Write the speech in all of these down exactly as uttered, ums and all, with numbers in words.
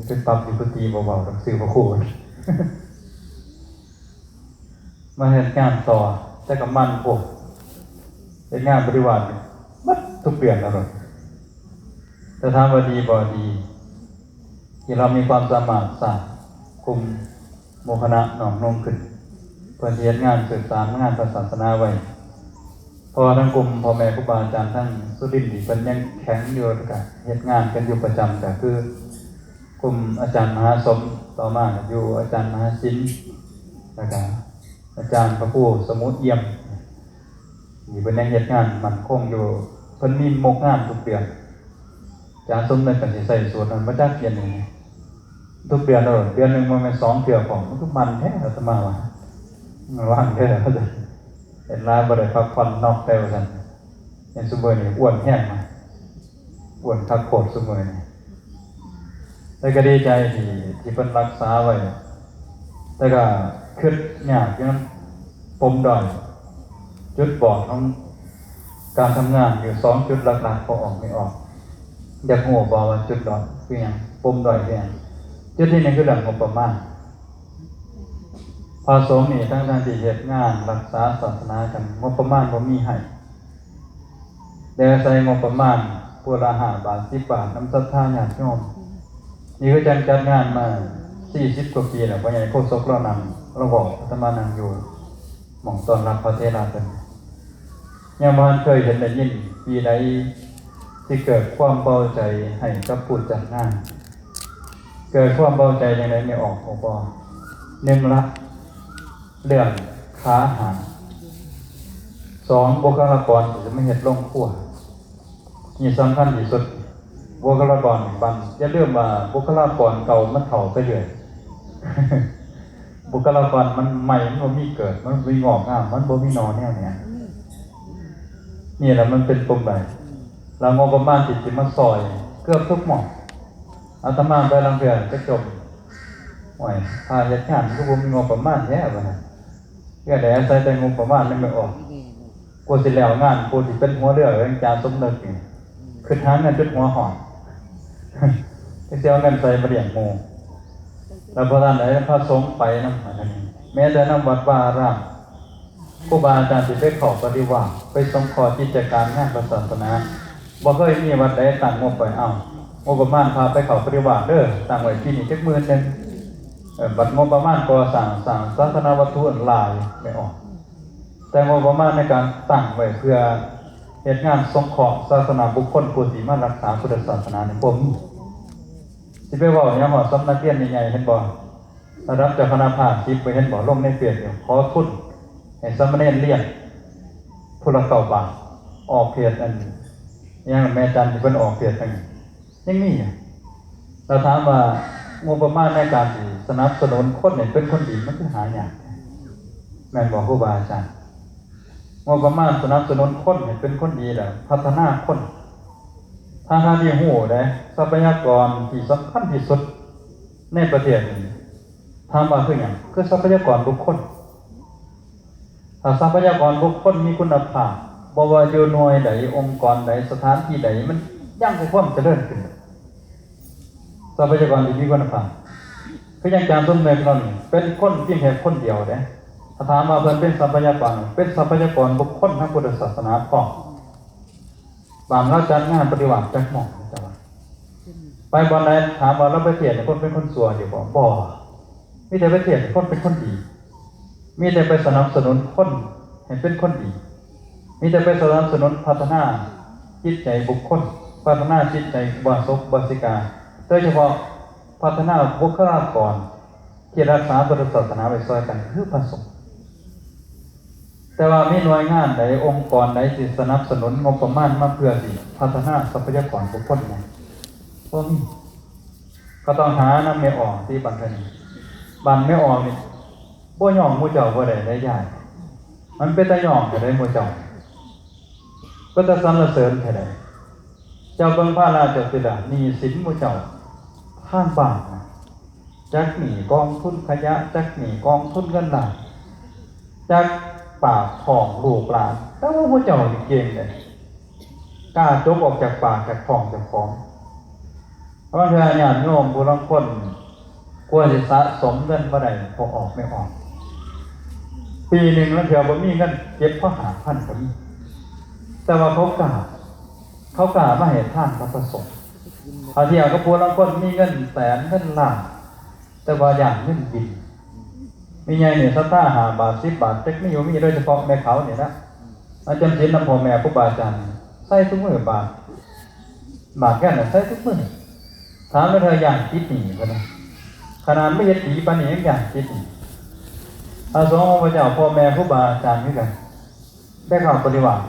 ไปปรับอยู่กุฏิเบาๆดอก ซื้อพระครู มาเฮ็ดงานต่อ แต่ก็หมั่นโพด เฮ็ดงานปฏิบัติหมดทุกเดือนแล้วดอก แต่ถามว่าดีบ่ ดี ที่เรามีความสามารถสร้างกลุ่มหมู่คณะน้อมนุ่งขึ้น เพื่อสิเฮ็ดงานสืบสานงานพระศาสนาไว้ เพราะว่าทางกลุ่มพ่อแม่ครูบาอาจารย์ทางสุรินทร์นี่เพิ่นยังแข็งอยู่ แล้วก็เฮ็ดงานกันอยู่ประจำ ก็คือกลุ่มอาจารย์มหาสม ต่อมาก็อยู่อาจารย์มหาศิลป์ แล้วก็อาจารย์พระครูสมุทรเอี่ยม นี่เพิ่นยังเฮ็ดงานมั่นคงอยู่ เพิ่นมีมกงานทุกเดือน อาจารย์สมนึกก็สิใส่สูตรนั้นมาจากเดือนหนึ่ง ทุกเดือนโลด เดือนหนึ่งมันเป็นสองเทื่อของ มันก็มันแท้ อาตมาว่า มันว่างเด้อ เห็นหลายบ่ได้พักผ่อนนอกแต่ว่าซั่น เห็นซุมื้อนี้อ้วนแฮงมา อ้วนคักโพดซุมื้อนี้ แต่ก็ดีใจที่ ที่เพิ่นรักษาไว้ แต่ก็คิดยากอยู่นำปมด้อย จุดบอดของการทำงานอยู่สองจุดหลักๆ พอออกไม่ออก อยากรู้บ่ว่าจุดด้อยคือหยัง ปมด้อยคือหยัง จุดที่หนึ่งคือเรื่องงบประมาณ พระสงฆ์นี่ทั้งๆที่เฮ็ดงานรักษาศาสนากัน งบประมาณบ่มีให้ ได้อาศัยงบประมาณผู้ละห้าบาท สิบบาท นำศรัทธาญาติโยม นี่คือจังจัดงานมาสี่สิบกว่าปีแล้ว พ่อใหญ่โคศกเรานั่ง เราบอกอาตมานั่งอยู่ หม่องต้อนรับพระเถระเพิ่น ยังบ่ทันเคยเห็นได้ยิน ปีใดที่เกิดความเบาใจให้กับผู้จัดงาน เกิดความเบาใจจังได๋ ไม่ออก บ่ หนึ่งละ เรื่องค่าอาหาร สอง บุคลากรที่จะมาเฮ็ดโรงครัว นี่สำคัญที่สุด บุคลากรนี่บัน อย่าลืมว่าบุคลากรเก่ามันเฒ่าไปเรื่อย บุคลากรมันใหม่มันบ่มีเกิด มันบ่มีงอกงาม มันบ่มีหน่อแนวเนี้ย นี่แหละมันเป็นปมด้อย แล้วงบประมาณที่สิมาซ่อยเกือบทุกหม่อง อาตมาไปลางเทื่อก็จม โอ้ย พาเฮ็ดงานคือบ่มีงบประมาณแท้ ว่าซั่น ก็ได้อาศัยแต่งบประมาณนั้นไม่ออก กูสิแล้วงาน กูสิเป็นหัวเรือ เรื่องจาสมนึกนี่ คือหาเงินจนหัวหอน จักสิเอาเงินใส่มาเลี้ยงหมู่ แล้วพอท่านใดพระสงฆ์ไปนำ แม้แต่นำวัดวาอาราม ครูบาอาจารย์สิไปเข้าปฏิบัติ ไปสงเคราะห์กิจการงานพระศาสนา บ่เคยมีวัดใดตั้งงบไว้ เอ้า งบประมาณพาไปเข้าปฏิบัติเด้อ ตั้งไว้ปีนี้จักหมื่นหนึ่ง เอ่อ บัดงบประมาณก่อสร้าง สร้างศาสนวัตถุหลายไม่ออก แต่งบประมาณในการตั้งไว้เพื่อเฮ็ดงานสงเคราะห์ศาสนาบุคคลผู้ที่มารักษาพุทธศาสนานี่บ่มี สิไปเว้าหยังฮอดสำนักเรียนใหญ่ๆ เห็นบ่ ระดับเจ้าคณะภาคสิบไปเห็นบ่ ลงในเฟซอยู่ ขอทุนให้สามเณรเรียน ผู้ละเก้าบาท ออกเพจอัน หยังแม่จันที่เพิ่นออกเพจอัน ยังมีอยู่ เราถามว่างบประมาณในการที่สนับสนุนคนให้เป็นคนดีมันคือหายาก แม่นบ่ครูบาอาจารย์ งบประมาณสนับสนุนคนให้เป็นคนดีแล้วพัฒนาคน ทั้งๆที่ฮู้เด้ ทรัพยากรที่สำคัญที่สุดในประเทศนี้ ถามว่าคือหยัง คือทรัพยากรบุคคล ถ้าทรัพยากรบุคคลมีคุณภาพ บ่ว่าอยู่หน่วยใด องค์กรใด สถานที่ใด มันยังมีความเจริญขึ้น ทรัพยากรที่มีคุณภาพ คืออย่างอาจารย์สมนึกนั่น เป็นคนเพียงแค่คนเดียวเด้ ถ้าถามว่าเพิ่นเป็นทรัพยากร เป็นทรัพยากรบุคคลทางพุทธศาสนาพร้อม บางลาวจัดงานปฏิบัติจักหม่อง แต่ว่า ไปบ่อนใด ถามว่าลาวไปเทศน์ให้คนเป็นคนชั่วอยู่บ่ บ่ มีแต่ไปเทศน์ให้คนเป็นคนดี มีแต่ไปสนับสนุนคนให้เป็นคนดี มีแต่ไปสนับสนุนพัฒนาจิตใจบุคคล พัฒนาจิตใจอุบาสกอุบาสิกา โดยเฉพาะพัฒนาบุคลากรที่รักษาพุทธศาสนาไว้ซ่อยกัน คือพระสงฆ์ แต่ว่ามีหน่วยงานใด องค์กรใดที่สนับสนุนงบประมาณมาเพื่อสิพัฒนาทรัพยากรบุคคลแหน่ บ่มี ก็ต้องหานำแม่ออกที่บัดนี้ บัดแม่ออกนี่ บ่ย่องหมู่เจ้าบ่ได้เด้ยาย มันเป็นตาย่องแท้ใด๋หมู่เจ้า เป็นตาสรรเสริญแท้ใด๋ เจ้าเบิ่งภาระเจ้าติล่ะ หนี้สินหมู่เจ้า ทางบ้านนะ จักหนี้กองทุนขยะ จักหนี้กองทุนเงินล้าน จักปากท้องลูกหลาน แต่ว่าหมู่เจ้านี่เก่งเด้ กล้าจกออกจากปากจากท้องเจ้าของ บางเทื่อญาติโยมผู้ลางคน กลัวสิสะสมเงินบ่ได้ พอออกไม่ออก ปีหนึ่งลางเทื่อบ่มีเงินเก็บพอห้าพันก็มี แต่ว่าเขากล้า เขากล้ามาให้ทานกับพระสงฆ์ บางเทื่อก็ผู้ลางคนมีเงินแสนเงินล้าน แต่ว่าย่านเงินบิน มีไงเนี่ย ศรัทธาห้าบาท สิบบาท จักมีบ่มี โดยเฉพาะแม่ขาวนี่นะ มาจำศีลนำพ่อแม่ครูบาอาจารย์ ใส่ทุกมื้อบาท บาทกันน่ะใส่ทุกมื้อ ถามแล้วเธอย่านติดหนี้บ่นะ ขนาดไม่เฮ็ดดีปานนี้ยังย่านติดหนี้ พระสงฆ์องค์พระเจ้า พ่อแม่ครูบาอาจารย์คือกัน ได้เข้าปฏิบัติ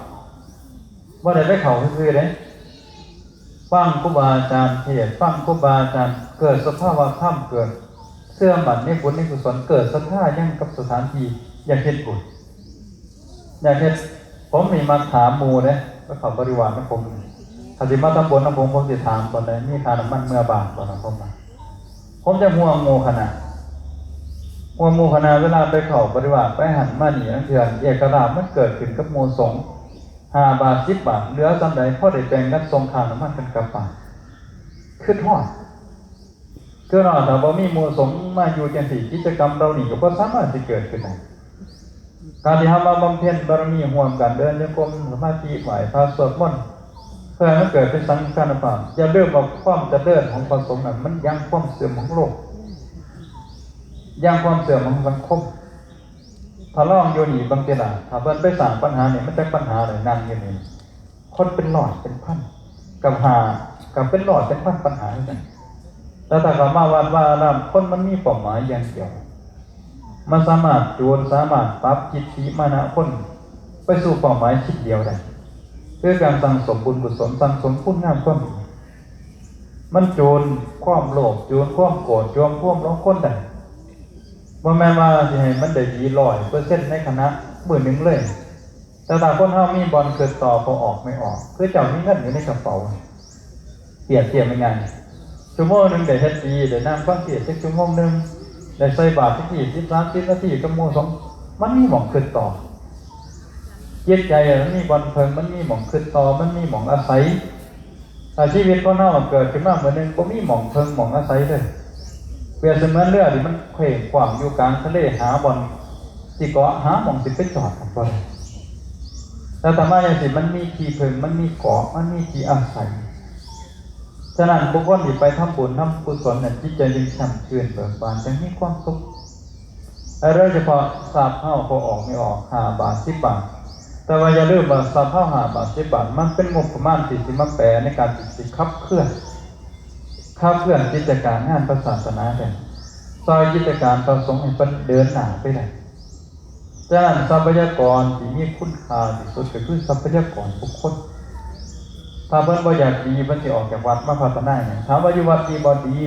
บ่ได้ไปเข้าซื่อๆเด้ ฟังครูบาอาจารย์เทศน์ ฟังครูบาอาจารย์ เกิดสภาวะธรรม เกิดเชื่อมั่นในบุญในกุศล เกิดศรัทธายังกับสถานที่ อยากเฮ็ดบุญ อยากเฮ็ด ผมนี่มักถามหมู่เด้ ไปเข้าบริวารนำผม ถ้าสิมาทำบุญนำผม ผมสิถามก่อนเลย มีค่าน้ำมันเมือบ้านบ่นะ ผมว่า ผมจะห่วงหมู่คณะ ห่วงหมู่คณะ เวลาไปเข้าบริวาร ไปหั้นมานี่ ลางเทื่อเอกราชมันเกิดขึ้นกับหมู่สงฆ์ ห้าบาท สิบบาท เหลือส่ำใด พอได้แบ่งกันส่งค่าน้ำมันกันกลับบ้าน คิดฮอด คือเนาะ ถ้าบ่มีหมู่สงฆ์มาอยู่จังซี่ กิจกรรมเหล่านี้ก็บ่สามารถสิเกิดขึ้นได้ การที่เฮามาบำเพ็ญบารมีร่วมกัน เดินจงกรม สมาธิ ไหว้พระ สวดมนต์ เพื่อให้มันเกิดเป็นสังฆานุภาพ อย่าลืมว่าความเจริญของพระสงฆ์นั้น มันยังความเสื่อมของโลก ยังความเสื่อมของสังคม ถ้าลองอยู่นี่เบิ่งติล่ะ ถ้าเพิ่นไปสร้างปัญหานี่ มันจักปัญหาเลย นั่งอยู่นี่ คนเป็นร้อยเป็นพัน กับห้า กับเป็นร้อยเป็นพันปัญหาคือกัน แต่ถ้าเข้ามาวัดวาอาราม คนมันมีเป้าหมายอย่างเดียว มันสามารถจูน สามารถปรับจิตติมานะคน ไปสู่เป้าหมายชิ้นเดียวได้ คือการสั่งสมบุญกุศล สั่งสมคุณงามความดี มันจูนความโลภ จูนความโกรธ จูนความหลงคนได้ บ่แม่นว่าสิให้มันได้ดีร้อยเปอร์เซ็นต์ในขณะมื้อหนึ่งเลย แต่ถ้าคนเฮามีบ่อนคิดต่อ พอออกไม่ออก คือเจ้ามีเงินอยู่ในกระเป๋า เปรียบเทียบง่ายๆ ชั่วโมงหนึ่งได้เฮ็ดดี ได้นั่งฟังเทศน์จักชั่วโมงหนึ่ง ได้ใส่บาตรจักยี่สิบ สามสิบนาทีกับหมู่สงฆ์ มันมีหม่องคิดต่อ จิตใจมันมีบ่อนเพิ่ง มันมีหม่องคิดต่อ มันมีหม่องอาศัย ถ้าชีวิตคนเฮาเกิดขึ้นมามื้อหนึ่ง บ่มีหม่องเพิ่งหม่องอาศัยเลย เปรียบเสมือนเรือที่มันเคว้งคว้างอยู่กลางทะเล หาบ่อนสิเกาะ หาหม่องสิไปจอดมันบ่ได้ แต่ธรรมะจังซี่ มันมีที่เพิ่ง มันมีเกาะ มันมีที่อาศัย ฉะนั้นบุคคลที่ไปทำบุญทำกุศลเนี่ย จิตใจจึงช่ำชื่นเบิกบาน จึงมีความสุข และโดยเฉพาะทรัพย์เฮาพอออกไม่ออก ห้าบาท สิบบาท แต่ว่าอย่าลืมว่าทรัพย์เฮาห้าบาท สิบบาท มันเป็นงบประมาณที่สิมาแปรในการที่สิขับเคลื่อน ขับเคลื่อนกิจการงานพระศาสนาได้ ซอยกิจการพระสงฆ์ให้เพิ่นเดินหน้าไปได้ ฉะนั้นทรัพยากรที่มีคุณค่าที่สุดก็คือทรัพยากรบุคคล ถ้าเพิ่นบ่อยากดี เพิ่นสิออกจากวัดมาพัฒนาหยัง ถามว่าอยู่วัดดีบ่ดี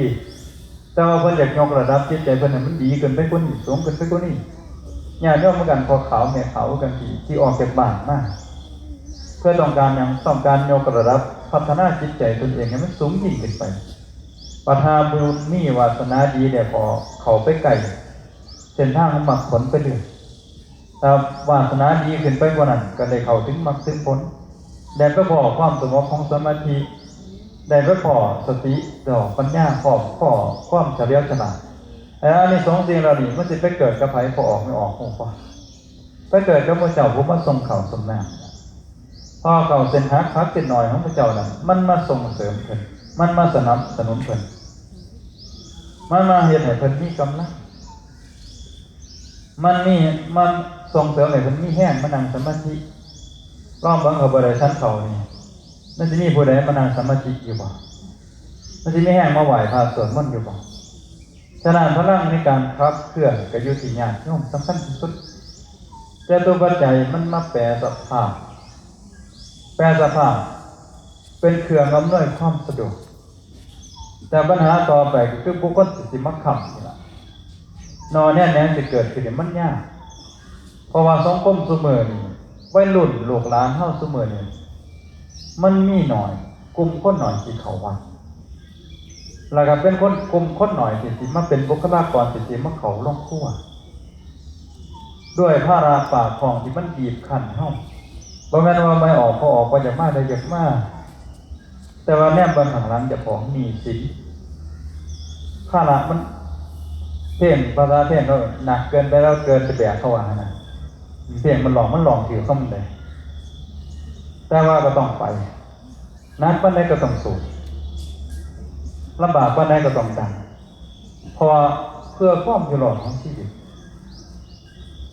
แต่ว่าเพิ่นอยากยกระดับจิตใจเพิ่นให้มันดีขึ้นไปกว่านี้ สูงขึ้นไปกว่านี้ ญาติโยมเหมือนกัน พ่อขาวแม่ขาวคือกันที่ ที่ออกจากบ้านมา เพื่อต้องการหยัง ต้องการยกระดับพัฒนาจิตใจตนเองให้มันสูงยิ่งขึ้นไป บัดหาบุญมีวาสนาดีแล้วก็เข้าไปใกล้เส้นทางของมรรคผลไปเรื่อย ถ้าวาสนาดีขึ้นไปกว่านั้น ก็ได้เข้าถึงมรรคถึงผล ได้ไปพ้อความสงบของสมาธิ ได้ไปพ้อสติ ดอกปัญญา พ้อ พ้อความเฉลียวฉลาด และอานิสงส์สิ่งเหล่านี้มันสิไปเกิดกับไผ พอออกไม่ออก ฮู้บ่ ไปเกิดกับหมู่เจ้าผู้มาส่งข้าวส่งน้ำ พอข้าวเส้นหัก ผักเส้นน้อยของหมู่เจ้านั้น มันมาส่งเสริมเพิ่น มันมาสนับสนุนเพิ่น มันมาเฮ็ดให้เพิ่นมีกำลัง มันมี มันส่งเสริมให้เพิ่นมีแรงมานั่งสมาธิ ลองเบิ่ง เขาบ่ได้ฉันข้าวนี่ มันสิมีผู้ใดมานั่งสมาธิอยู่บ่ มันสิมีแรงมาไหว้พระสวดมนต์อยู่บ่ ฉะนั้นพลังในการขับเคลื่อนก็อยู่ที่ญาติโยมสำคัญที่สุด จตุปัจจัยมันมาแปรสภาพ แปรสภาพ เป็นเครื่องอำนวยความสะดวก แต่ปัญหาต่อไปก็คือบุคคลที่สิมาค้ำนี่ล่ะ นอแน่นแหนงสิเกิดขึ้นนี่มันยาก เพราะว่าสังคมซุมื้อนี้ วัยรุ่นลูกหลานเฮาซุมื้อนี้ มันมีน้อย กลุ่มคนน้อยที่เข้าวัด แล้วก็เป็นคนกลุ่มคนน้อยที่สิมาเป็นบุคลากรที่สิมาเข้าโรงครัว ด้วยภาระปากท้องที่มันบีบคั้นเฮา บ่แม่นว่าไม่ออก พอออก บ่อยากมา ได้อยากมา แต่ว่าแนมเบิ่งข้างหลังเจ้าของหนี้สิน ภาระมัน เพลง ภาษาเพลงเขาหนักเกินไปแล้ว เกินจะแบก เขาว่าหั่นน่ะ เพลงมันร้อง มันร้องถือของมันได้ แต่ว่าก็ต้องไป หนักปานใดก็ต้องสู้ ลำบากปานใดก็ต้องดัน เพราะว่าเพื่อความอยู่รอดของชีวิต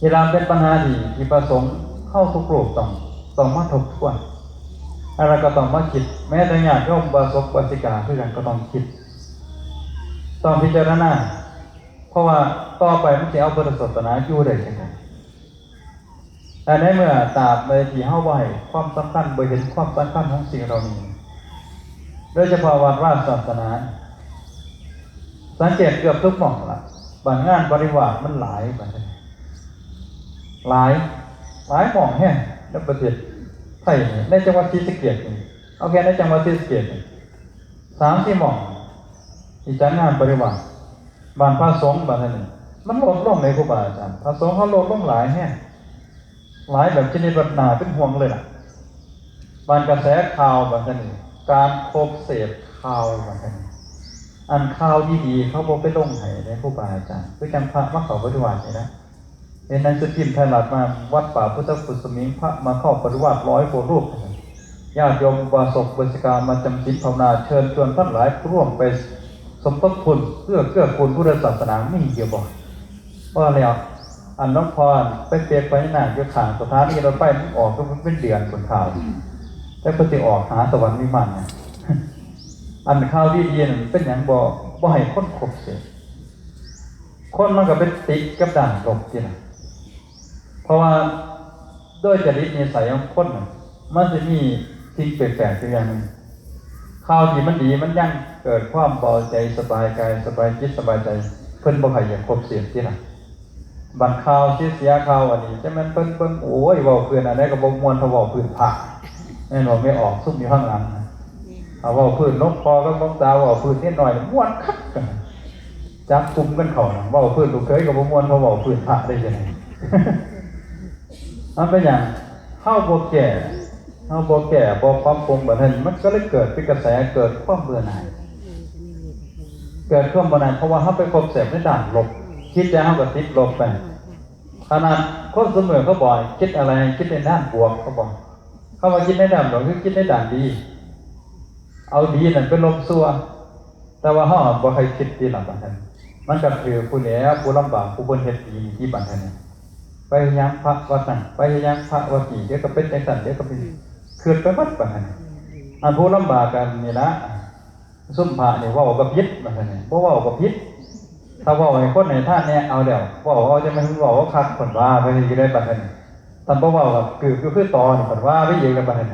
นี่ล่ะเป็นปัญหาที่ ที่พระสงฆ์เฮาทุกรูปต้อง ต้องมาทบทวน แล้วก็ต้องมาคิด แม้แต่ญาติโยมอุบาสกอุบาสิกาคือกันก็ต้องคิด ต้องพิจารณา เพราะว่าต่อไปมันสิเอาพุทธศาสนาอยู่ได้จั่งใด แต่ในเมื่อตราบใดที่เฮาบ่ให้ความสำคัญ บ่เห็นความสำคัญของสิ่งเหล่านี้ โดยเฉพาะวัดวาศาสนา สังเกตเกือบทุกหม่องละ บัดงานปริวาสมันหลายบัดนี้ หลาย หลายหม่องแฮงในประเทศไทยนี่ ในจังหวัดศรีสะเกษนี่ เอาแค่ในจังหวัดศรีสะเกษนี่ สามสี่หม่องที่จัดงานปริวาส บ้านพระสงฆ์บัดนี้ มันลดลงเลยครูบาอาจารย์ พระสงฆ์เขาลดลงหลายแฮง หลายแบบชนิดว่าน่าเป็นห่วงเลยล่ะ บ้านกระแสข่าวบัดนี้ การคบเสพข่าวบัดนี้ อันข่าวดีๆ เขาบ่ไปลงให้เด้ครูบาอาจารย์ คือจังพระมาเข้าปริวาสนี่นะ เห็นหนังสือพิมพ์ไทยรัฐมา วัดป่าพุทธกุสมิง พระมาเข้าปริวาสร้อยกว่ารูป ญาติโยมอุบาสกอุบาสิกามาจำศีลภาวนา เชิญชวนท่านหลายร่วมไปสมทบทุนเพื่อเกื้อกูลพุทธศาสนา มีอยู่บ่ ว่าแล้ว อันหลวงพ่อไปเปรียบพญานาคอยู่ข้างสถานีรถไฟ มันออกก็เป็นเดือนพุ้นข่าว แต่เพิ่นสิออกหาสวรรค์วิมานเนี่ย อันข่าวดีๆนั่นเป็นหยังบ่ บ่ให้คนคบเสพ คนมันก็ไปติดกับด้านลบนี่ล่ะ เพราะว่าโดยจริตนิสัยของคนน่ะ มันสิมีสิ่งแปลกๆอยู่อย่างหนึ่ง ข่าวที่มันดีมันยังเกิดความเบาใจ สบายกาย สบายจิต สบายใจ เพิ่นบ่ค่อยอยากคบเสพนี่ล่ะ บัดข่าวเสียๆ ข่าวอันนี้ จั่งแม่นเพิ่นเบิ่ง โอ้ย เว้าพื้นอันใดก็บ่ม่วนเท่าเว้าพื้นพระ แม่นบ่ แม่ออกซุมอยู่ข้างหลัง เอาเว้าพื้นหลวงพ่อกับหลวงตา เว้าพื้นนิดหน่อยม่วนคัก จับกลุ่มกันเข้านะ เว้าพื้นลูกเขยก็บ่ม่วนเท่าเว้าพื้นพระได้จั่งใด มันเป็นหยัง เฮาบ่แก้ เฮาบ่แก้ บ่ปรับปรุงบัดนั้น มันก็เลยเกิดเป็นกระแส เกิดความเบื่อหน่าย เกิดความเบื่อหน่าย เพราะว่าเฮาไปคบเสพในด้านลบ จิตใจเฮาก็ติดลบไป ขนาดคนซุมื้อเขาบอกให้คิดอะไร คิดในด้านบวก เขาบอก คำว่าคิดในด้านบวกคือคิดในด้านดี เอาดีนั่นเป็นลบชั่ว แต่ว่าเฮาบ่ใครคิดดีหลังบัดนั้น มันก็คือผู้แล้วผู้ลำบากผู้เพิ่นเฮ็ดดีที่บัดนั้น ไปยังพระวัดนั่น ไปยังพระวัดนี้ เดี๋ยวก็เป็นจังซั่น เดี๋ยวก็เป็น คิดไปหมดบัดนั้น อันผู้ลำบากกันนี่ละ ซุมพระนี่เว้าก็ผิดบัดนั้น บ่เว้าก็ผิด ถ้าเว้าให้คนให้ทานแหน่ เอาแล้ว เว้าเอาจั่งแม่นเว้าคัก เพิ่นว่าไปอยู่ได้บัดนั้น ท่านบ่เว้าก็คือ คือ คือต่อนี่ เพิ่นว่าไปอีกแล้วบัดนั้น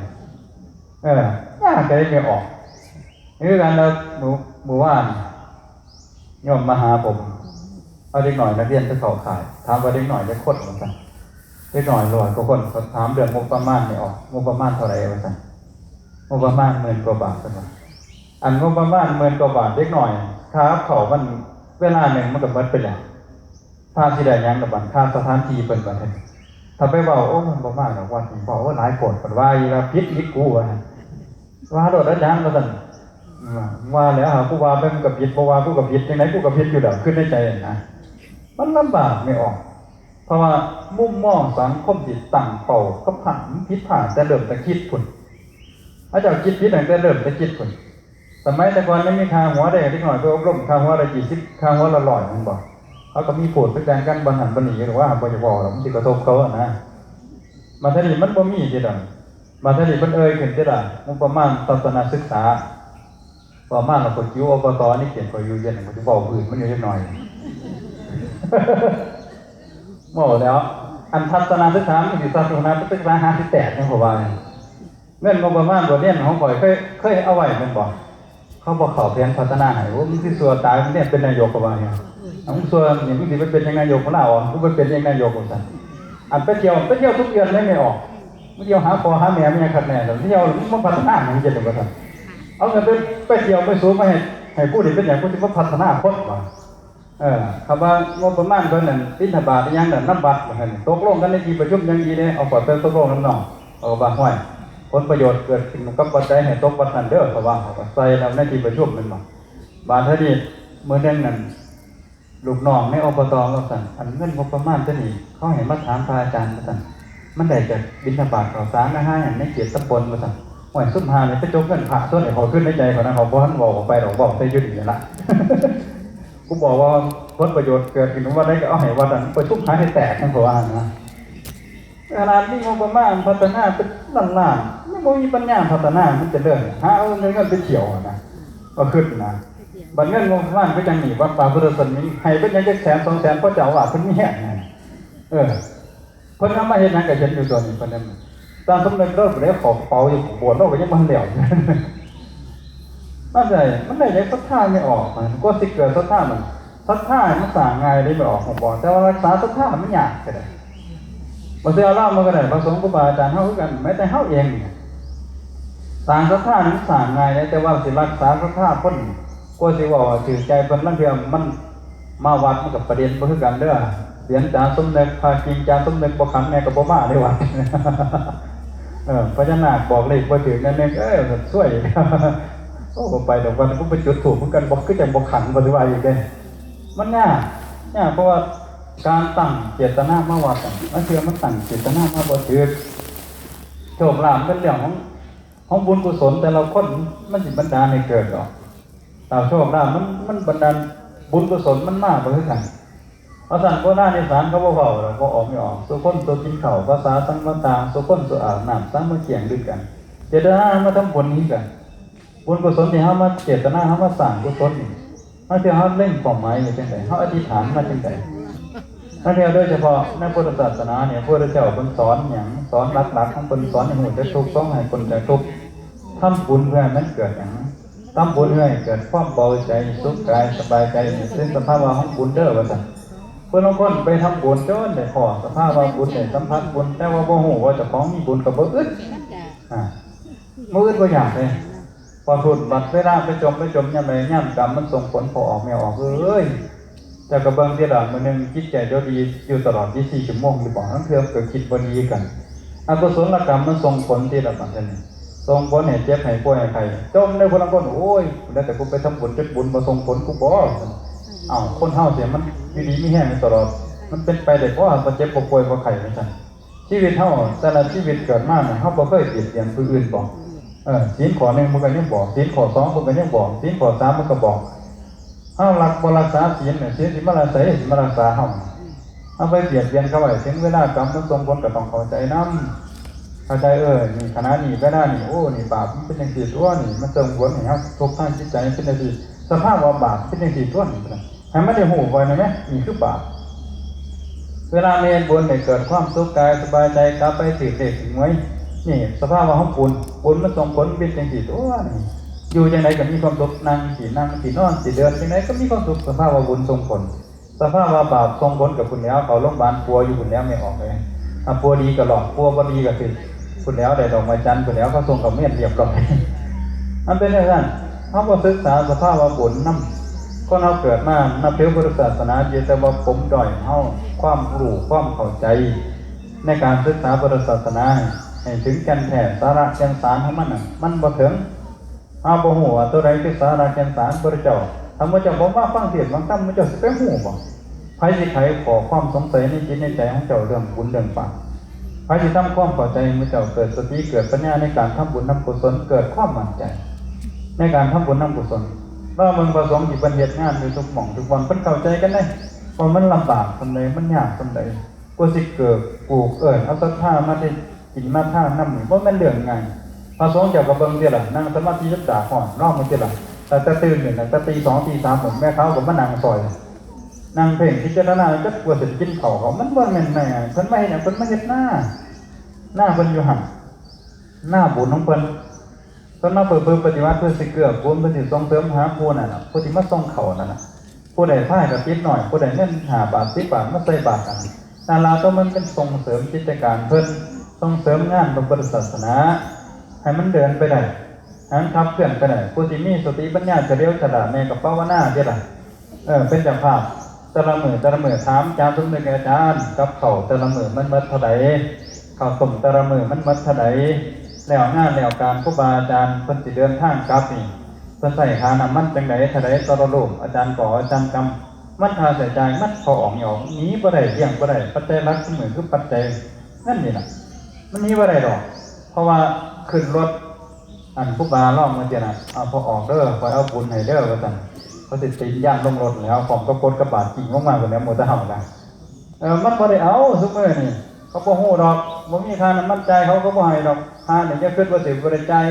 เออ ยากใจไม่ออก คือกันแล้ว มื้อ มื้อวาน โยมมาหาผม เอาเด็กน้อยนักเรียนไปเข้าค่าย ถามว่าเด็กน้อยจักคน ว่าซั่น เด็กน้อยร้อยกว่าคน เขาถามเรื่องงบประมาณนี่ออก งบประมาณเท่าไหร่ ว่าซั่น งบประมาณหมื่นกว่าบาท เพิ่นว่า อันงบประมาณหมื่นกว่าบาท เด็กน้อย ค่ากับข้าวมัน เวลาหนึ่งมันก็หมดไปแล้ว ถ้าสิได้หยังกับบัด ค่าสถานที่เพิ่นบัดนี้ ถ้าไปเว้า โอ้ มันบ่มาดอกวัดนี่ เว้าหลายโพด เพิ่นว่าอยู่ ว่าผิดอีกกู ว่าซั่น ว่าโลดอาจารย์ ว่าซั่น อืม ว่าแล้วหากูว่าไปมันก็ผิด บ่ว่ากูก็ผิด จั่งใดกูก็ผิดอยู่แล้ว คิดในใจนะ มันลำบากไม่ออก เพราะว่ามุมมองสังคมที่ตั้งเป้ากับพระมันผิดพลาดแต่เริ่มแต่คิดพุ้น เขาเจ้าคิดผิดตั้งแต่เริ่มแต่คิดพุ้น สมัยแต่ก่อนยังมีค่าหัวได้ เด็กน้อยไปอบรมค่าหัวละยี่สิบ ค่าหัวละร้อย แม่นบ่ เขาก็มีโพดไปแบ่งกัน บ่หันบ่หนี หรือว่าบ่อยากเว้าหรอก มันสิกระทบเขาอะนะ บัดนี้มันบ่มีติดอก บัดนี้มันเอ่ยขึ้นติดอก งบประมาณทัศนศึกษา ประมาณแล้วก็จิ๋ว อบต นี่เขียนก็อยู่เย็น ก็สิเว้าพื้นมันอยู่จักหน่อย เว้าแล้ว อันทัศนศึกษามันสิทัศนศึกษาหาสิแตกจังเขาว่า เงินงบประมาณบทเรียนของข้อยเคย เคยเอาไว้แม่นบ่ เขาบ่เข้าแผนพัฒนาให้ โอ้ มึงสิซั่วตาย มึงเนี่ยเป็นนายกก็ว่าเนี่ย เอามึงซั่วนี่ มึงสิไปเป็นหยังนายก มึงลาออก มึงไปเป็นหยังนายก ว่าซั่น อันไปเที่ยว ไปเที่ยวทุกเดือนเลยไม่ออก มึงเที่ยวหาพ่อหาแม่ มึงยังคักแน่ เที่ยวมึงมาพัฒนาหยังจั่งซั่น ว่าซั่น เอาเงินไป ไปเที่ยวไปสูงมาให้ ให้ผู้นี่เป็นหยัง ผู้สิมาพัฒนาคนวะ เออ คำว่างบประมาณเพิ่นนั่น บิณฑบาตอิหยังนั่น นำวัดว่าซั่น ตกลงกันในที่ประชุมอย่างดีเด้ เอาข้อยไปตกลงนำน้อง เอาว่า ห้วย ผลประโยชน์เกิดขึ้นกับวัดใดให้ตกวัดนั้นเด้อ เขาว่า เขาก็ใส่แล้วในที่ประชุมแม่นบ่ บาดเทื่อนี้มื้อหนึ่งนั่น ลูกน้องใน อบต. ว่าซั่น อันเงินงบประมาณตัวนี้ เขาให้มาถามพระอาจารย์ ว่าซั่น มันได้จากบิณฑบาตข้าวสารอาหารในเขตตำบล ว่าซั่น ห้วย ซุมห่านี่ไปจกเงินพระส่วนให้เขาคืน ในใจเขานะ เขาบ่ทันเว้าออกไปดอก เว้าแต่อยู่นี่ล่ะ กูบอกว่าผลประโยชน์เกิดขึ้นวัดใดก็เอาให้วัดนั้น ไปซุมหาให้แตก มันก็ว่านะ ขนาดมีงบประมาณพัฒนาเป็นล้านๆ ยังบ่มีปัญญาพัฒนา มันจะเดินหาเอาเงินไปเที่ยวนะ ก็ขึ้นนะ บัดเงินงบประมาณก็จังหนีวัดป่าพุทธสมิง ให้เป็นหยังจักแสนสองแสน เพราะเจ้าอาวาสเพิ่นมีแฮงนะ เออ เพิ่นเอามาเฮ็ดหยังก็เห็นอยู่ตัวนี้ เพิ่นนั่น ตามสมเด็จเราบ่ได้ขอเป๋าอยู่โบสถ์ เราก็ยังบ่ทันแล้ว มันได้ มันได้แต่ศรัทธาไม่ออก มันก็สิเกิดศรัทธา มัน ศรัทธามันสร้างง่ายได้ไม่ออก ผมบอก แต่ว่ารักษาศรัทธามันยากแท้ บ่เชื่อลองมันก็ได้ พระสงฆ์ครูบาอาจารย์เฮาคือกัน แม้แต่เฮาเองเนี่ย สร้างศรัทธานี่มันสร้างง่ายเด้ แต่ว่าสิรักษาศรัทธาคน กว่าสิเว้าให้ถืกใจเพิ่น ลางเทื่อมันมาวัดมันก็ประเด็นบ่คือกันเด้อ เหรียญจาสมนึก พระกิ่งจาสมนึกบ่ขันแน่ก็บ่มาเด้วัด เออ พญานาคบอกเลขบ่ถืกแน่นึก เอ้ย ซวย โอ้ บ่ไปดอกวัด กูไปจุดธูปคือกัน บ่ คือจังบ่ขัน บ่สิว่าอีกเด้ มันยาก ยาก เพราะว่าการตั้งเจตนามาวัดอะ ลางเทื่อมันตั้งเจตนามาบ่ถืก โชคลาภเป็นเรื่องของ ของบุญกุศลแต่ละคน มันสิบันดาลให้เกิดดอก ตามโชคลาภมัน มันบันดาล บุญกุศลมันมาบ่คือกัน เพราะฉะนั้นโบราณอีสานเขาบ่เว้าดอก บ่ออกไม่ออก สู่คนสู่กินข้าว ภาษาสังวตา สู่คนสู่อาบน้ำ สามัคคีด้วยกัน เจตนามาทำบุญนี้กัน บุญกุศลที่เฮามาเจตนา เฮามาสร้างกุศลนี่ เฮาที่เฮาเล็งเป้าหมายไว้จังใด เฮาอธิษฐานมาจังใด นั่นเอง โดยเฉพาะในพุทธศาสนาเนี่ย พระพุทธเจ้าเพิ่นสอนหยัง สอนหลักๆของเพิ่น สอนให้ฮู้จักทุกข์ สอนให้พ้นจากทุกข์ ทำบุญเพื่อให้มันเกิดหยัง ทำบุญเพื่อให้เกิดความเบาใจ สุขกาย สบายใจ นี่เป็นสภาวะของบุญเด้อ ว่าซั่น เพิ่นลางคนไปทำบุญจนได้พ้อสภาวะบุญ ได้สัมผัสบุญ แต่ว่าบ่ฮู้ว่าเจ้าของมีบุญก็บ่อึด อ่า บ่อึดบ่อยากเลย พอพูดบัดเวลาไปจม ไปจมยามใด ยามกรรมมันส่งผล พอออกไม่ออก เอ้ย เจ้าก็เบิ่งติล่ะ มื้อหนึ่งจิตใจเจ้าดีอยู่ตลอดยี่สิบสี่ชั่วโมงหรือบ่ ลางเทื่อก็คิดบ่ดีกัน อกุศลกรรมมันส่งผลติล่ะ บัดนี้ ส่งผลให้เจ็บ ให้ป่วย ให้ไข้ จมได้ ผู้ลางคน โอ้ย แล้วแต่กูไปทำบุญ จักบุญบ่ส่งผลกูบ่ เอ้า คนเฮาเสียมันอยู่ดีมีแฮงตลอด มันเป็นไปได้บ่ บ่เจ็บ บ่ป่วย บ่ไข้ ว่าซั่น ชีวิตเฮา แต่ละชีวิตเกิดมาเนี่ย เฮาบ่เคยเบียดเบียนผู้อื่นบ่ เออ ศีลข้อหนึ่งมันก็ยังบอก ศีลข้อสองมันก็ยังบอก ศีลข้อสามมันก็บอก เฮารักบ่รักษาศีลเนี่ย ศีลสิมารักษา สิมารักษาเฮา เฮาไปเบียดเบียนเขาไว้ ถึงเวลากรรมมันส่งผลก็ต้องเข้าใจนำ เข้าใจ เออ นี่ขณะนี้ เวลานี้ โอ้ นี่บาปมันเป็นจังซี่ตั๊วนี่ มันส่งผลให้เฮาทุกข์ทางจิตใจ มันเป็นจังซี่ สภาพว่าบาปเป็นจังซี่ตั๊วนี่ ให้มันได้ฮู้ไว้นะแม่ นี่คือบาป เวลาเฮ็ดบุญเนี่ยเกิดความสุขกายสบายใจ กลับไปถืกเลขถืกหวย นี่สภาพว่าของบุญ บุญมันส่งผลเป็นจังซี่ตั๊วนี่ อยู่จังใดก็มีความสุข นั่งสิ นั่งสิ นอนสิ เดินจังใดก็มีความสุข สภาพว่าบุญส่งผล สภาพว่าบาปส่งผลกับพุ้นแหล้ว เข้าโรงพยาบาลปัวอยู่พุ้นแหล้ว ไม่ออกเลย อ่ะ ปัวดีก็รอด ปัวบ่ดีก็ถืกพุ้นแหล้ว ได้ดอกไม้จันทร์พุ้นแหล้ว เขาส่งเขาเมียนเรียบร้อย มันเป็นจังซั่น เฮาบ่ศึกษาสภาพว่าบุญนำ คนเฮาเกิดมานับถือพุทธศาสนาอยู่ แต่ว่าปมด้อยของเฮา ความรู้ ความเข้าใจ ในการศึกษาพุทธศาสนา ให้ถึงแก่นแท้ สาระแก่นสารของมันน่ะ มันบ่ถึง เฮาบ่ฮู้ว่าตัวใดคือสาระแก่นสารพุทธเจ้า ถ้าหมู่เจ้าบ่มาฟังเทศน์ฟังธรรม หมู่เจ้าสิไปฮู้บ่ ไผสิไขข้อความสงสัยในจิตในใจของเจ้าเรื่องบุญเรื่องบาป ไผสิทำความเข้าใจให้หมู่เจ้าเกิดสติเกิดปัญญาในการทำบุญทำกุศล เกิดความมั่นใจ ในการทำบุญทำกุศล ลองเบิ่งพระสงฆ์ที่เพิ่นเฮ็ดงานอยู่ทุกหม่องทุกบ่อน เพิ่นเข้าใจกันเด้ ว่ามันลำบากส่ำใด มันยากส่ำใด กว่าสิเกิดปลูกเอิ้นเอาศรัทธามาได้กินมาทานนำนี่ บ่แม่นเรื่องง่าย พระสงฆ์เจ้าก็เบิ่งติล่ะ นั่งสมาธิจนตาฮ้อน ลองเบิ่งติล่ะ ตั้งแต่ตื่นนี่ ตั้งแต่ตีสองตีสามพุ้น แม่ขาวก็มานั่งซอย นั่งเพ่งพิจารณา จักกว่าสิกินข้าวเขา มันบ่แม่นง่าย เพิ่นมาเฮ็ดหยัง เพิ่นมาเฮ็ดนา นาเพิ่นอยู่หั่น นาบุญของเพิ่น เพิ่นมาเพื่อ เพื่อปฏิบัติ เพื่อสิเกื้อกูล เพื่อสิส่งเสริมหาผู้นั่นน่ะ ผู้ที่มาส่งข้าวนั่นน่ะ ผู้ใดพายกฐินน้อย ผู้ใดเงินห้าบาท สิบบาท มาใส่บาตรนั่น นั่นล่ะ ตัวมันเป็นส่งเสริมกิจการเพิ่น ส่งเสริมงานพระพุทธศาสนา ให้มันเดินไปได้ ให้มันขับเคลื่อนไปได้ ผู้ที่มีสติปัญญาเฉลียวฉลาดแน่ก็ภาวนาเด้ล่ะ เออ เป็นเจ้าภาพ แต่ละมื้อ แต่ละมื้อ ถามอาจารย์สมนึก อาจารย์ กับข้าวแต่ละมื้อมันหมดเท่าใด ข้าวต้มแต่ละมื้อมันหมดเท่าใด แล้วงานแล้วการ ครูบาอาจารย์เพิ่นสิเดินทางกลับนี่ เพิ่นใช้ค่าน้ำมันจั่งใด เท่าใดต่อละรูป อาจารย์ก็เอาอาจารย์กำ มันค่าใช้จ่ายมันเข้าออกนี่ออก หนีบ่ได้ เลี่ยงบ่ได้ ปัจจัยหลักซุมื้อคือปัจจัยเงินนี่ล่ะ มันหนีบ่ได้ดอก เพราะว่าขึ้นรถ อันครูบาลองมาเตียนะ เอาพอออกเด้อ คอยเอาบุญให้เด้อ ว่าซั่น เขาสิตีนย่านลงรถแล้ว ของก็กดกระบาดจริงลงมาพุ่นแหล้ว หมู่แต่เฮานะ เออ มันบ่ได้เอาซุมื้อนี่ เขาบ่ฮู้ดอก บ่มีค่าน้ำมันจ่าย เขาก็บ่ให้ดอก ค่านี่อย่าคิดว่าสิบ่ได้จ่าย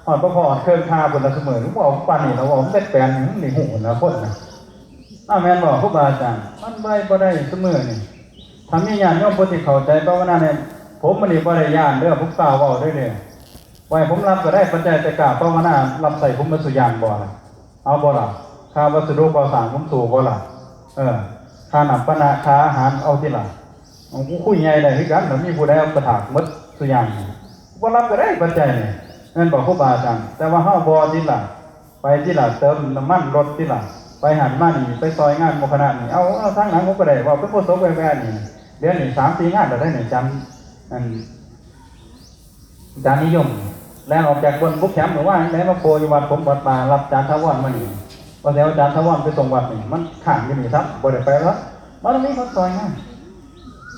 ฮอดบ่พอฮอดเครื่องค่าพุ่นละซุมื้อ มึงเว้าปานนี้ แล้วเว้ามันแปลนๆ นี่ มึงนี่ฮู้นะคนนะ อ้าว แม่นบ่ ครูบาอาจารย์ มันบ่ได้ บ่ได้ซุมื้อนี่ ถ้ามีญาติโยมผู้ที่เข้าใจภาวนาเนี่ย ผมมันนี่บ่ได้ย้านเด้อ ผมกล้าเว้าเด้อเนี่ย ว่าให้ผมรับก็ได้ ปัจจัย แต่กล้าภาวนา รับใช้ผมมาสุอย่างบ่ล่ะ เอาบ่ล่ะ ค่าวัสดุก่อสร้างผมสู้บ่ล่ะ เออ ค่าน้ำปานะ ค่าอาหาร เอาติล่ะ เอา กูคุยใหญ่ได้คือกัน แล้วมีผู้ใดเอากระถากหมดสุอย่าง บ่รับก็ได้ ปัจจัยนี่ แม่นบ่ ครูบาอาจารย์ แต่ว่าเฮาบ่ติล่ะ ไปติล่ะ เติมน้ำมันรถติล่ะ ไปหั้นมานี่ ไปซอยงานหมู่คณะนี่ เอา เอาทางหลังผมก็ได้ เว้าเป็นโฆษกแว่ๆ นี่ เดี๋ยวนี้สามสี่งานแล้วได้นี่ อาจารย์ อัน อาจารย์นิยม แล่นออกจากบ้านบุกแคมป์หรือว่าจั่งใด มาโผล่อยู่วัดผม วัดป่า รับอาจารย์ถาวรมานี่ ว่าแต่อาจารย์ถาวรไปส่งวัดนี่ มันค้างอยู่นี่ซ้ำ บ่ได้ไปแล้ว มันมีคนซอยงาน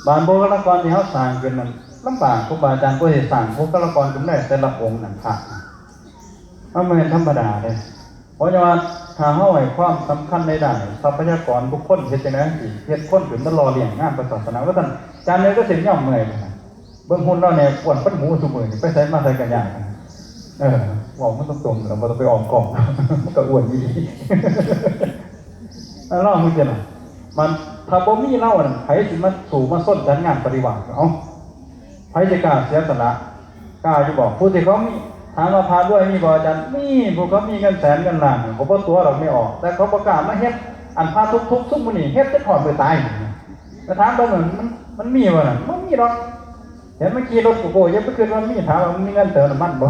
บ้านบุคลากรที่เฮาสร้างขึ้นนั่น ลำบาก ครูบาอาจารย์ เพิ่นสิสร้างบุคลากรขึ้นได้แต่ละองค์นั่น พระ มันบ่แม่นธรรมดาเด้ เพราะว่าถ้าเฮาให้ความสำคัญในด้านทรัพยากรบุคคล เฮ็ดจั่งใดสิเฮ็ดคนขึ้นมาหล่อเลี้ยงงานพระศาสนา ว่าซั่น อาจารย์เนี่ยก็สิยอมเมื่อย เบิ่งหุ่นเราแหน่ อ้วนปันหมูซุมื้อนี่ ไปไสมาไสก็ยาก เออ เว้ามันตรงๆ แล้วบ่ต้องไปอ้อมค้อม มันก็อ้วนอีหลี เออ ลองมึงสิล่ะ มัน ถ้าบ่มีเรานั่น ไผสิมาสู้มาซนจัดงานปริวาส เอ้า ไผสิกล้าเสียสละ กล้าอยู่บ่ ผู้ที่เขามี ถามว่าพระรวยมีบ่อาจารย์ มี ผู้เขามีเงินแสนเงินล้าน เขาบ่ตั๋วดอก แม่ออก แต่เขาบ่กล้ามาเฮ็ด อันพระทุกข์ๆ ซุมมื้อนี้ เฮ็ดจนฮอดมื้อตาย ไปถามเบิ่งนั่น มัน มันมีบ่นั่น บ่มีดอก เห็นมันขี่รถโกโก้ อย่าไปคิดว่ามี ถามว่ามันมีเงินเติมน้ำมันบ่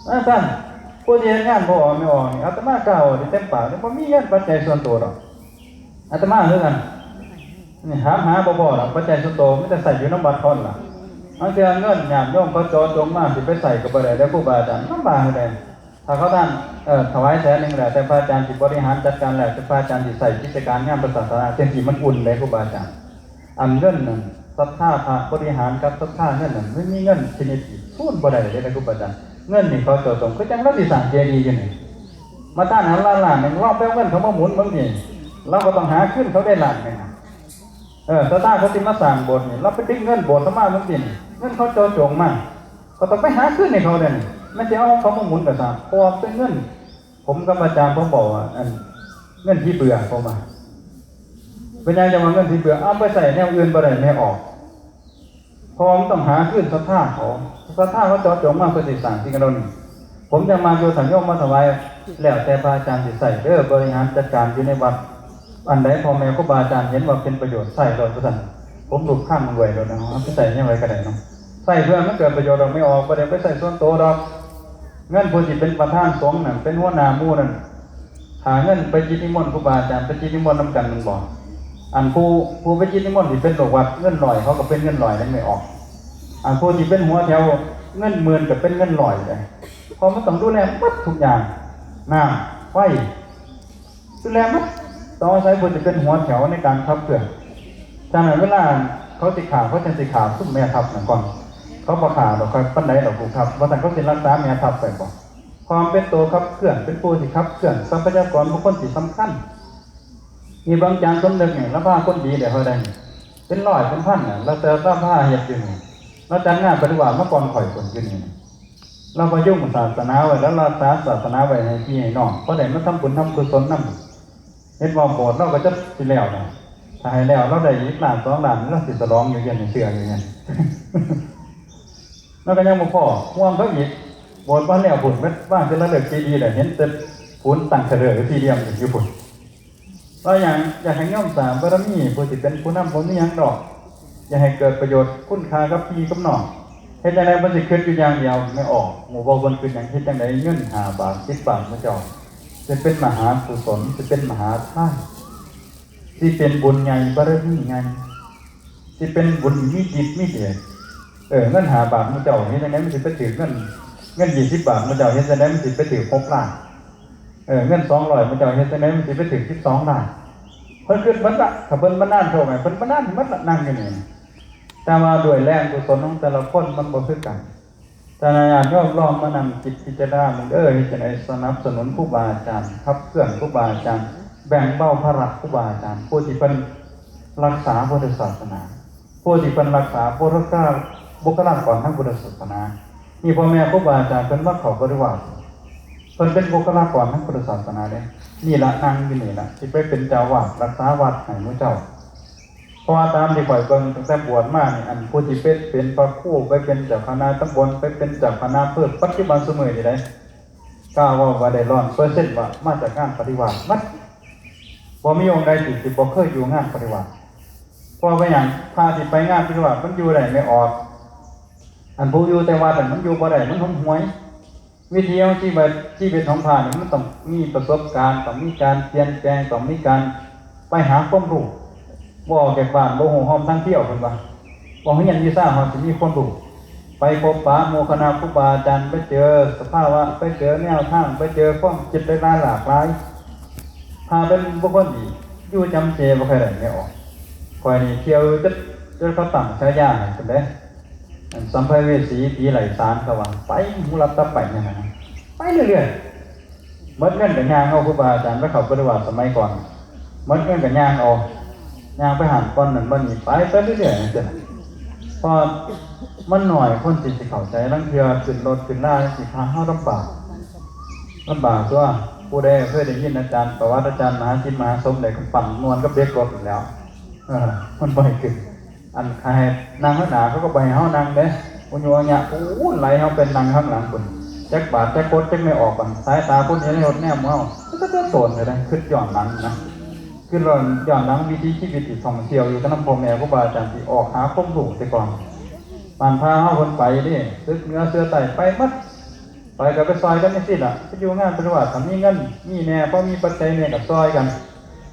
ว่าซั่น ผู้ที่เฮ็ดงานบ่ออกแม่ออกนี่ อาตมากล้าเว้าได้เต็มปากเลย บ่มีเงินปัจจัยส่วนตัวดอก อาตมาคือกัน นี่ถามหาบ่พอดอก ปัจจัยส่วนตัวมีแต่ใช้อยู่นำวัดเท่านั้นล่ะ บางเทื่อเงินญาติโยมเขาเจาะจงมา สิไปใช้ก็บ่ได้ แล้วครูบาอาจารย์ลำบากเลย ถ้าเขาท่าน เอ่อ ถวายแสนหนึ่งแล้ว แต่พระอาจารย์สิบริหารจัดการแล้ว แต่พระอาจารย์สิใช้กิจการงานพระศาสนา จั่งซี้มันอุ่นเลยครูบาอาจารย์ อันเงินนั่น ศรัทธาพระบริหารกับศรัทธาเงินนั่น มันมีเงินชนิดที่คูณบ่ได้เลยนะครูบาอาจารย์ เงินนี่เขาเจาะจง คือจั่งเราสิสร้างเจดีย์อยู่นี่ มาต้านหาล้านล้านหนึ่ง ลองไปเอาเงินเขามาหมุนเบิ่งนี่ เราก็ต้องหาคืนเขาได้ล้านหนึ่ง เออ ศรัทธาเขาสิมาสร้างโบสถ์นี่ เราไปดึงเงินโบสถ์เขามาเบิ่งสินี่ เงินเขาเจาะจงมา ก็ต้องไปหาคืนให้เขาเด้นี่ มันสิเอาของเขามาหมุนก็ซ่าง เพราะว่าเป็นเงิน ผมกับอาจารย์ผมบอกว่า อัน เงินขี้เบื่อ ผมว่า เป็นหยังจะว่าเงินขี้เบื่อ เอาไปใช้แนวอื่นบ่ได้ แม่ออก เพราะว่ามันต้องหาคืนศรัทธาเขา ศรัทธาเขาเจาะจงมาเพื่อสิสร้างสิ่งเหล่านี้ ผมจั่งมาโยธาโยมมาถวาย แล้วแต่พระอาจารย์สิใช้เด้อ บริหารจัดการอยู่ในวัด อันใดพ่อแม่ครูบาอาจารย์เห็นว่าเป็นประโยชน์ใช้โลดว่าซั่น ผมรูปค้างมันไว้โลดนะ เอาไปใช้แนวใดก็ได้เนาะ ใช้เพื่อมันเกิดประโยชน์ดอก แม่ออก บ่ได้ไปใช้ส่วนตัวดอก เงินผู้ที่เป็นประธานสงฆ์นั่น เป็นหัวหน้าหมู่นั่น หาเงินไปกิจนิมนต์ครูบาอาจารย์ ไปกิจนิมนต์นำกัน แม่นบ่ อันผู้ ผู้ไปกิจนิมนต์ที่เป็นลูกวัด เงินร้อยเขาก็เป็นเงินร้อยนั่น แม่ออก อันผู้ที่เป็นหัวแถว เงินหมื่นก็เป็นเงินร้อยเลย เพราะมันต้องดูแลหมดทุกอย่าง น้ำ ไฟ ดูแลหมด ต้องอาศัยผู้ที่เป็นหัวแถวในการขับเคลื่อน ฉะนั้นเวลาเขาสิฆ่า เขาจั่งสิฆ่าซุมแม่ทัพนั่นก่อน เขาบ่ฆ่าดอก ใครปานใดดอกลูกทัพ ว่าซั่น เขาสิรักษาแม่ทัพไปบ่ ความเป็นตัวขับเคลื่อน เป็นผู้ที่ขับเคลื่อนทรัพยากรบุคคลที่สำคัญ มีบางจารย์สมนึกนี่ ลาวพาคนดีได้เท่าใดนี่ เป็นร้อยเป็นพันน่ะ ลาวแต่ลาวพาเฮ็ดอยู่นี่ ลาวจัดงานปฏิบัติมาก่อนข้อยพุ้นอยู่นี่ ลาวพยุงศาสนาไว้ ลาวรักษาศาสนาไว้ให้พี่ให้น้อง พอได้มาทำบุญทำกุศลนำ เฮ็ดว่าโบสถ์ลาวก็จะสิแล้วนะ ถ้าให้แล้วลาวได้อีกล้านสองล้าน ลาวสิฉลองอยู่เดี๋ยวนี้ เชื่ออยู่เนี่ย ลาวก็ยังบ่พอ ห่วงเขาอีก โบสถ์บ่แล้วพุ้น แม่นวางแต่ละฤกษ์ดีๆ แล้วเห็นแต่ปูนตั้งเถลิงสี่เหลี่ยมอยู่พุ้น ลาวอยาก อยากให้โยมสร้างบารมี ผู้ที่เป็นผู้นำบ่มีหยังดอก อยากให้เกิดประโยชน์คุณค่ากับพี่กับน้อง เฮ็ดจั่งใดเพิ่นสิคิดอยู่อย่างเดียว แม่ออก หมู่บ่เพิ่นคิดหยัง เฮ็ดจั่งใดเงินห้าบาท สิบบาท หมู่เจ้า สิเป็นมหากุศล สิเป็นมหาทาน สิเป็นบุญใหญ่ บารมีใหญ่ สิเป็นบุญมีฤทธิ์มีเดช เออ เงินห้าบาทหมู่เจ้าเฮ็ดจั่งใดมันสิไปถืกเงิน เงินยี่สิบบาทหมู่เจ้าเฮ็ดจั่งใดมันสิไปถืกหกล้าน เออ เงินสองร้อยหมู่เจ้าเฮ็ดจั่งใดมันสิไปถืกสิบสองล้าน เพิ่นคิดหมดละ ถ้าเพิ่นบ่นานโชคให้ เพิ่นบ่นานหมดละ นั่งอยู่นี่ แต่ว่าด้วยแรงกุศลของแต่ละคนมันบ่คือกัน แต่ญาติโยมลองมานั่งคิดพิจารณาเบิ่งเด้อ เฮ็ดจั่งใดสนับสนุนครูบาอาจารย์ ขับเคลื่อนครูบาอาจารย์ แบ่งเบาภาระครูบาอาจารย์ ผู้ที่เพิ่นรักษาพุทธศาสนา ผู้ที่เพิ่นรักษาบุคลา บุคลากรทางพุทธศาสนา นี่พ่อแม่ครูบาอาจารย์เพิ่นมาเข้าบริวาร เพิ่นเป็นบุคลากรทางพุทธศาสนาเด้ นี่ละนั่งอยู่นี่ละ สิไปเป็นเจ้าอาวาสรักษาวัดให้หมู่เจ้า เพราะว่าตามที่ข้อยเบิ่งตั้งแต่บวชมานี่ อันผู้ที่เป็น เป็นพระครู ไปเป็นเจ้าคณะตำบล ไปเป็นเจ้าคณะอำเภอ ปัจจุบันซุมื้อนี่เด้ กล้าเว้าว่าได้ร้อยเปอร์เซ็นต์ว่ามาจากงานปฏิวาสหมด บ่มีองค์ใดที่สิบ่เคยอยู่งานปฏิวาส เพราะว่าหยัง พระที่ไปงานปฏิวาสมันอยู่ได้ไม่ออก อันผู้อยู่แต่วัดนั่นมันอยู่บ่ได้ มันหนหวย วิถีของชีวิต ชีวิตของพระนี่มันต้องมีประสบการณ์ ต้องมีการเปลี่ยนแปลง ต้องมีการไปหาความรู้ บ่ออกจากบ้านบ่ฮู้ฮอดทางเที่ยว เพิ่นว่า บ่เรียนวิชาฮอดสิมีความรู้ ไปพบปะหมู่คณะครูบาอาจารย์ ไปเจอสภาวะ ไปเจอแนวทาง ไปเจอความคิดหลายๆหลากหลาย พระเป็นบุคคลที่อยู่จำเจบ่ค่อยได้แม่ออก ข้อยนี่เที่ยวจน จนเขาตั้งฉายาให้ซั่นเด้ อันสัมภเวสีผีไร้สารเขาว่า ไปหูหลับตาไปนั่นน่ะ ไปเรื่อยๆ หมดเงินก็ย่างเอา ครูบาอาจารย์ไปเข้าปฏิบัติสมัยก่อน หมดเงินก็ย่างเอา ย่างไปหั้นบ่อนนั่นบ่อนนี่ ไป ไปเรื่อยๆจังซี้น่ะ เพราะมันน้อยคนที่สิเข้าใจ ลางเทื่อขึ้นรถขึ้นลาจังซี้ พาเฮาลำบาก ลำบากตั่ว ผู้ใดเคยได้ยินอาจารย์ ประวัติอาจารย์มหาสิทธิ์มหาสมได้ก็ปั่นม่วนกับเด็กรถอยู่แล้ว เออ มันบ่ให้ขึ้น อันให้นั่งข้างหน้าเขาก็บ่ให้เฮานั่งเด้ อุญุอัญญะ โอ้ ไหลเฮาเป็นนั่งข้างหลังพุ่น จักบาดจักกดจักไม่ออกบัด สายตาคนเห็นในรถแนมเฮา ก็จะโตนเลยนะ คิดย้อนหลังนะ คิดย้อนหลังวิถีชีวิตที่ท่องเที่ยวอยู่กับนำพ่อแม่ครูบาอาจารย์ที่ออกหาความรู้แต่ก่อน บ้านพาเฮาเพิ่นไปเด้ ตึกเหนือเสือใต้ไปหมด ไปก็ไปซอยกันจังซี่ล่ะ ไปอยู่งานปฏิบัติ ถ้ามีเงิน มีแหน่ พอมีปัจจัยแหน่ก็ซอยกัน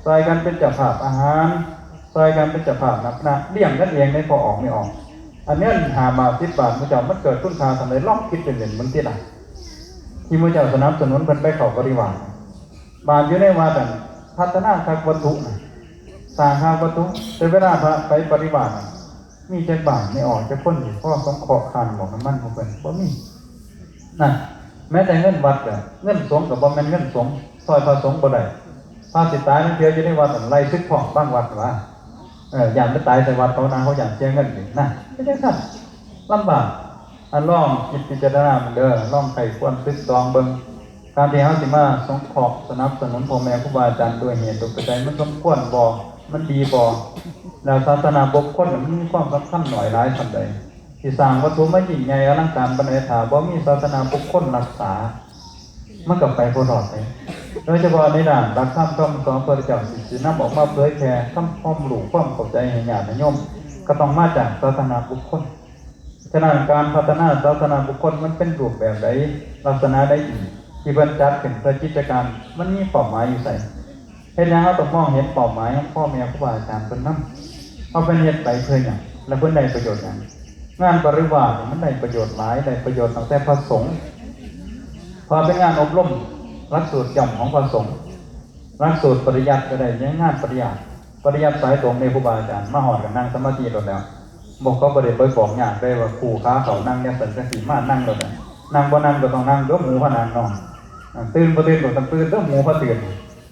ซอยกันเป็นเจ้าภาพอาหาร ซอยกันเป็นเจ้าภาพน้ำพระ เลี้ยงกันเองในพอออกไม่ออก อันเงินห้าบาท สิบบาท หมู่เจ้ามันเกิดคุณค่าส่ำใด ลองคิดเล่นๆเบิ่งติล่ะ ที่หมู่เจ้าสนับสนุนเพิ่นไปเข้าปฏิบัติ บาทอยู่ในวัดนั่น พัฒนาคักวัตถุน่ะ สร้างคักวัตถุ แต่เวลาพระไปปฏิบัติน่ะ มีจักบาทไม่ออกจักคนนี่ พอสงเคราะห์ค่าน้ำมันของเพิ่น บ่มี นั่น แม้แต่เงินวัดน่ะ เงินสงฆ์ก็บ่แม่นเงินสงฆ์ ซอยพระสงฆ์บ่ได้ พระสิตายลางเทื่ออยู่ในวัดนั่น ไล่ศึกพร้อมบางวัดว่า เออ ย้านไปตายใส่วัดเขานะ เขาย้านเสียเงินนี่นะ เป็นจังซั่น ลำบาก อันลองคิดพิจารณาเบิ่งเด้อ ลองไขควรตึกตรองเบิ่ง การที่เฮาสิมาสงเคราะห์สนับสนุนพ่อแม่ครูบาอาจารย์ด้วยเหตุด้วยปัจจัย มันสมควรบ่ มันดีบ่ แล้วศาสนาบุคคลน่ะมันมีความสำคัญน้อยหลายส่ำใด สิสร้างวัตถุมายิ่งใหญ่อลังการปานใด ถ้าบ่มีศาสนาบุคคลรักษา มันก็ไปบ่รอดเลย โดยเฉพาะในด้านหลักธรรมคำสอนพระพุทธเจ้า ที่สินำออกมาเผยแผ่ทำความรู้ความเข้าใจให้ญาติโยม ก็ต้องมาจากศาสนาบุคคล ฉะนั้นการพัฒนาศาสนาบุคคลมันเป็นรูปแบบใด ลักษณะใดอีก ที่เพิ่นจัดขึ้นเพื่อกิจการ มันมีเป้าหมายอยู่ไส เฮ็ดหยังเราต้องมองเห็นเป้าหมายของพ่อแม่ครูบาอาจารย์เพิ่นนำ ว่าเพิ่นเฮ็ดไปเพื่อหยัง และเพิ่นได้ประโยชน์หยัง งานปริวาสนี่มันได้ประโยชน์หลาย ได้ประโยชน์ตั้งแต่พระสงฆ์ เพราะเป็นงานอบรมหลักสูตรย่อมของพระสงฆ์ หลักสูตรปริยัติก็ได้ในงานปริยัติ ปริยัติสายตรงในครูบาอาจารย์ มาฮอดก็นั่งสมาธิโลดแล้ว บอกเขาบ่ได้ไปบอกยากได้ว่าคู่ขาเขานั่งจังซั่นจังซี่ มานั่งโลดนะ นั่งบ่นั่งก็ต้องนั่ง เดี๋ยวหมู่พานั่งเนาะ อ่า ตื่นบ่ตื่นก็ต้องตื่น เดี๋ยวหมู่พาตื่น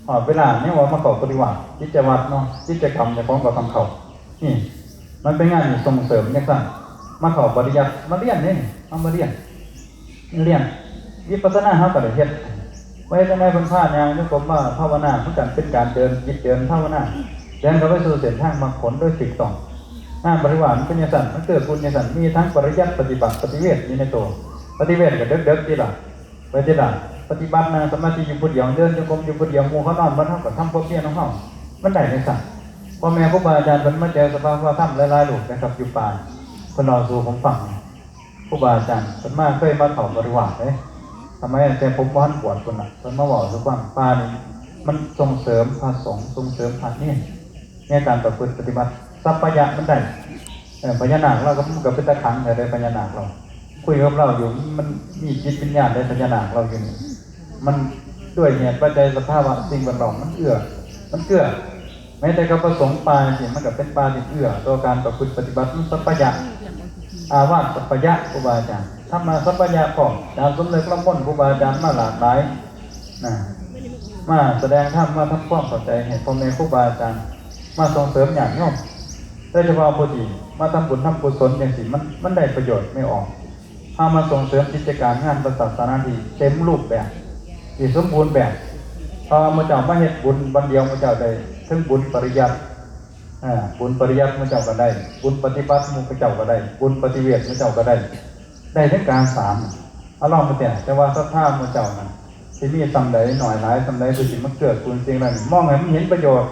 ฮอดเวลาเนี่ยว่ามาเข้าปฏิบัติ กิจวัตรเนาะ กิจกรรมเจ้าของก็ต้องเข้า นี่ มันเป็นงานที่ส่งเสริมจังซั่น มาเข้าปริยัติ มาเรียนนี่ เอามาเรียน เรียน วิปัสสนาเฮาก็ได้เฮ็ด ว่าเฮ็ดจั่งใดเพิ่นพาย่างจงกรมมาภาวนา มันก็เป็นการเดินจิตเดินภาวนา เดินเข้าไปสู่เส้นทางมรรคผลโดยถูกต้อง งานปริวาสมันเป็นจังซั่น มันเกื้อกูลจังซั่น มีทั้งปริยัติปฏิบัติปฏิเวทอยู่ในตัว ปฏิเวทก็เดิกๆติล่ะ ไปติล่ะ ปฏิบัตินั่งสมาธิอยู่ผู้เดียว เดินจงกรมอยู่ผู้เดียว หมู่เขานอน มันเฮาก็ทำความเพียรของเฮา มันได้จังซั่น พ่อแม่ครูบาอาจารย์เพิ่นมาเจอสภาวะธรรมหลายๆรูปนะครับ อยู่ป่า เพิ่นเล่าสู่ผมฟัง ครูบาอาจารย์เพิ่นมา เคยมาเข้าปริวาสเด้ สมัยแต่ผมบ่ทันบวชพุ้นน่ะ เพิ่นมาเว้าสู่ฟัง ป่านี่มันส่งเสริมพระสงฆ์ ส่งเสริมพระเณร ในการประพฤติปฏิบัติ สัพพะยะมันได้ เออ พญานาคเราก็ มันก็เป็นตาขังแต่ได้พญานาคเรา คุยกับเราอยู่ มันมีจิตวิญญาณได้พญานาคเราอยู่นี่ มันด้วยเหตุปัจจัยสภาวะสิ่งแวดล้อมมันเอื้อ มันเกื้อ แม้แต่กับพระสงฆ์ป่าจริงมันก็เป็นป่าที่เอื้อต่อการประพฤติปฏิบัติ มันสัพพยะ อาวาสสัพพยะครูบาอาจารย์ ธรรมะสัพพยะพร้อม อาจารย์สมนึกล้ำพ้นครูบาอาจารย์มาหลากหลาย นะ มาแสดงธรรม มาทำความเข้าใจให้พ่อแม่ครูบาอาจารย์ มาส่งเสริมญาติโยม โดยเฉพาะผู้ที่มาทำบุญทำกุศลจังซี้ มัน มันได้ประโยชน์ไม่ออก เฮามาส่งเสริมกิจการงานพระศาสนาที่เต็มรูปแบบ ที่สมบูรณ์แบบ เพราะว่าหมู่เจ้ามาเฮ็ดบุญวันเดียวหมู่เจ้าได้เทิงบุญปริยัติ อ่า บุญปริยัติหมู่เจ้าก็ได้ บุญปฏิบัติหมู่เจ้าก็ได้ บุญปฏิเวทหมู่เจ้าก็ได้ ได้ทั้งการสาม เอาลองมาแต่ แต่ว่าศรัทธาหมู่เจ้านั้น สิมีส่ำใด น้อยหลายส่ำใด คือสิมาเกื้อกูลสิ่งเหล่านี้ มองให้มันเห็นประโยชน์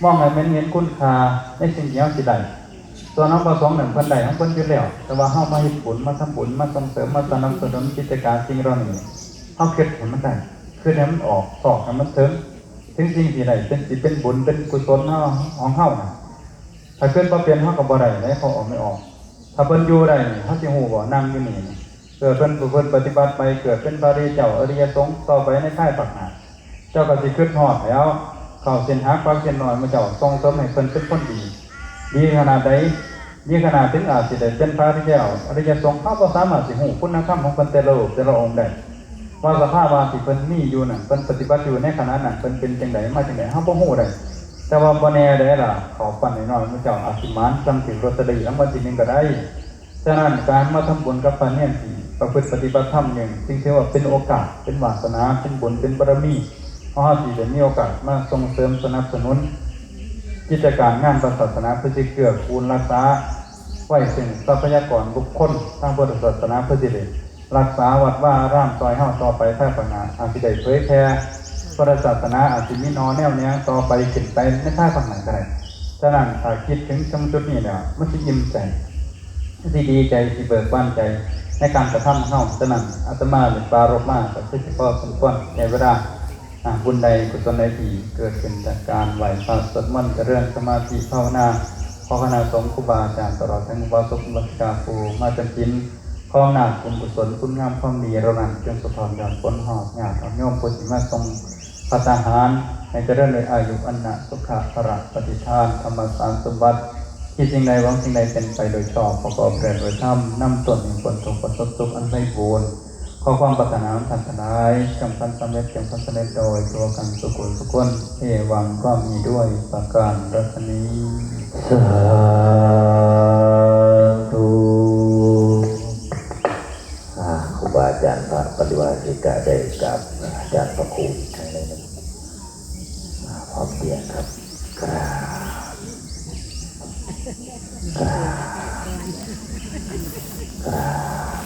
มองให้มันเห็นคุณค่าในสิ่งที่เฮาสิได้ ส่วนของพระสงฆ์นั้นเพิ่นได้ของเพิ่นอยู่แล้ว แต่ว่าเฮามาเฮ็ดบุญ มาทำบุญ มาส่งเสริม มาสนับสนุนกิจการสิ่งเหล่านี้ เฮาคิดให้มันได้ คิดให้มันออก ซอกให้มันถึง ถึงสิ่งที่ได้ เป็นสิเป็นบุญ เป็นกุศลเฮา ของเฮาน่ะ ถ้าคิดบ่เป็นเฮาก็บ่ได้เด้ เขาออกไม่ออก ถ้าเพิ่นอยู่ได้นี่ เฮาสิฮู้บ่ นั่งอยู่นี่นี่ เกิดเพิ่น เพิ่นปฏิบัติไป เกิดเป็นพระอริยเจ้า อริยสงฆ์ต่อไปในภายภาคหน้า เจ้าก็สิคิดฮอดแล้ว เข้าเส้นหักปักเส้นน้อย หมู่เจ้าส่งเสริมให้เพิ่นเป็นคนดี ดีขนาดใด ดีขนาดถึงอาจสิได้เป็นพระอริยเจ้า อริยสงฆ์ เฮาบ่สามารถสิฮู้คุณธรรมของเพิ่นแต่ละรูปแต่ละองค์ได้ ว่าสภาวะที่เพิ่นมีอยู่นั่น เพิ่นปฏิบัติอยู่ในขณะนั้น เพิ่นเป็นจังใด มาจังใด เฮาบ่ฮู้ได้ แต่ว่าบ่แน่เด้ล่ะ เข้าฝันน้อยๆ หมู่เจ้าอาจสิหมานส่ำถืกลอตเตอรี่รางวัลที่หนึ่งก็ได้ ฉะนั้นการมาทำบุญกับพระเณรที่ประพฤติปฏิบัติธรรมอยู่ จึงถือว่าเป็นโอกาส เป็นวาสนา เป็นบุญ เป็นบารมี ของเฮาที่ได้มีโอกาสมาส่งเสริมสนับสนุน กิจการงานพระศาสนา เพื่อสิเกื้อกูลรักษาไว้ซึ่งทรัพยากรบุคคลทางพุทธศาสนา เพื่อสิได้รักษาวัดวาอารามซอยเฮาต่อไปภายภาคหน้า อาจสิได้เผยแผ่พุทธศาสนา อาจสิมีหน่อแนวแหนงต่อไปขึ้นไปในภายภาคหน้าก็ได้ ฉะนั้นถ้าคิดถึงตรงจุดนี้แล้ว มันสิอิ่มใจ สิดีใจ สิเบิกบานใจในการกระทำของเฮา ฉะนั้นอาตมาได้ปรารภมาก็คือสิพอสมควรแก่เวลา อ่า บุญใดกุศลใดที่เกิดขึ้นจากการไหว้พระสวดมนต์เจริญสมาธิภาวนา ขอคณะสงฆ์ครูบาอาจารย์ตลอดทั้งอุบาสกอุบาสิกาผู้มาจำศีล ขออำนาจบุญกุศลคุณงามความดีเหล่านั้นจงสะท้อนย้อนผลฮอดญาติโยมผู้ที่มาส่ง ภัตตาหาร ให้เจริญด้วยอายุ วรรณะ สุขะ พละ ปฏิภาณ ธรรมสารสมบัติ คิดสิ่งใดหวังสิ่งใดเป็นไปโดยชอบ ประกอบด้วยธรรม นำตนให้พ้นทุกข์ประสบสุขอันไพบูลย์ ขอความปรารถนาของท่านทั้งหลายจงพันสำเร็จ จงพันสำเร็จโดยทั่วกันทุกคนทุกคน เอวังก็มีด้วยประการรัตนี้ สาธุ อ่า ครูบาอาจารย์พระปริวาสิกะได้กราบอาจารย์พระครูอีกครั้งหนึ่ง อ่า พร้อมเพียงครับ กราบ กราบ กราบ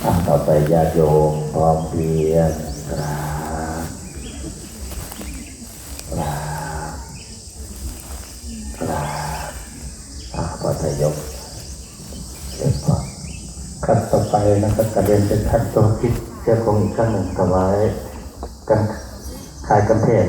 อ่า ต่อไปญาติโยมพร้อมเพียง กราบ กราบ กราบ อ่า พระทยก เดี๋ยวก่อน ขั้นต่อไปนะครับ กระเรียนเชิญท่านเจ้าทิศเจ้าคงอีกครั้งหนึ่ง ถวายกัน ขายกันเทศ